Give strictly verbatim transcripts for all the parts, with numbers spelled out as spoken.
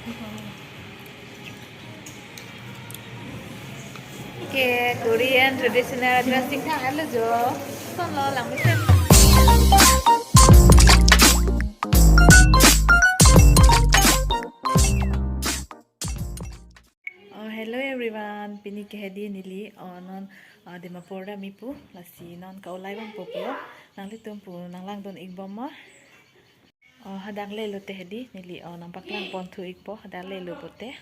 Ke Korean traditional dressing thang alo jo. Kon lo lang mesen. Oh, hello everyone. Pini ke hedi neli, oh, non, oh, Dimapur damji pu, lasi non ka-olai abang po pulo. Nanglitum pu nanglangdun ikbom ma. Oh, hadak le lote hedi neli, oh, nangpaklang ponthu ikpo, hadak le lo pote.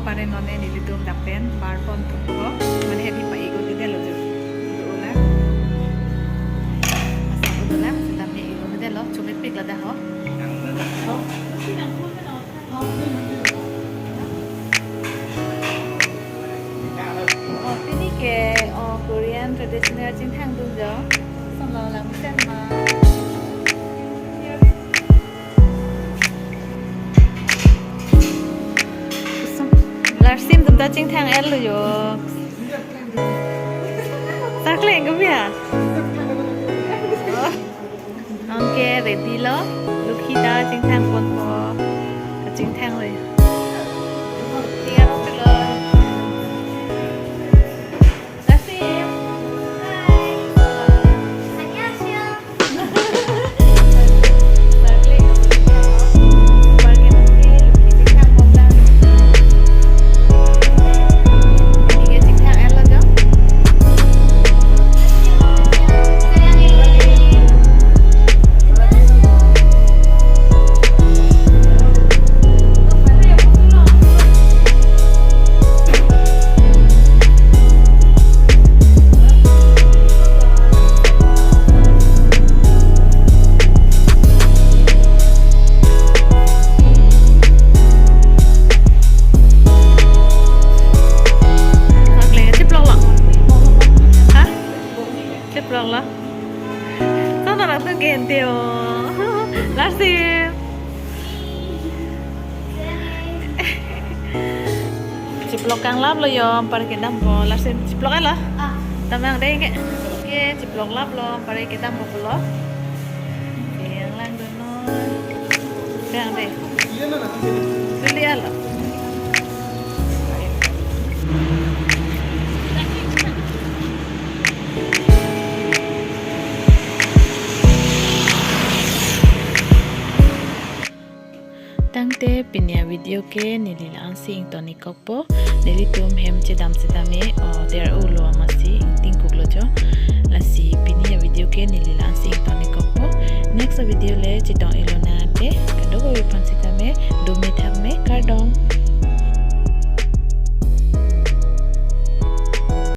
Pare non nelitum lapen bar ponpo. Mane heavy pa-ik un-edetlo jo. Dola. Masa ko dola, masa dam ne-ik un-edetlo, chomepik ladak ho. Oh, pini ke, oh, Korean traditional chingthang dun jo. Solo lang sen ma. Larsim tum ta chingthang-etlo jo. Sarkleng ke bia. Oh. Anke ready lo. Lokhi ta chingthang ponpo. Chingthang lo. Tiga lo. Larsim. Hai. 안녕하세요. Chiplok lo. Ha? Chiplok lo. Sono rang tung gente o. Larsim. Chiplok kanglaplo jo, anpar kedampo. Larsim chiplok-etlo. Ah. Dam nang dei ke. Oke, chiploklaplo, anpar kedampo pulo. Oke, yang lang dun non. Yang dei. Dili-etlo. Tangte pini avideo ke neli la-ansi ingtonikokpo. Nelitum hem chedam setame, o, der ulo amatsi ingtingkoklo jo. Lasi pini avideo ke neli la-ansi ingtonikokpo. Next avideo le chetong-ik lonang te. Kadokave aphan setame, dome thakme, kardom.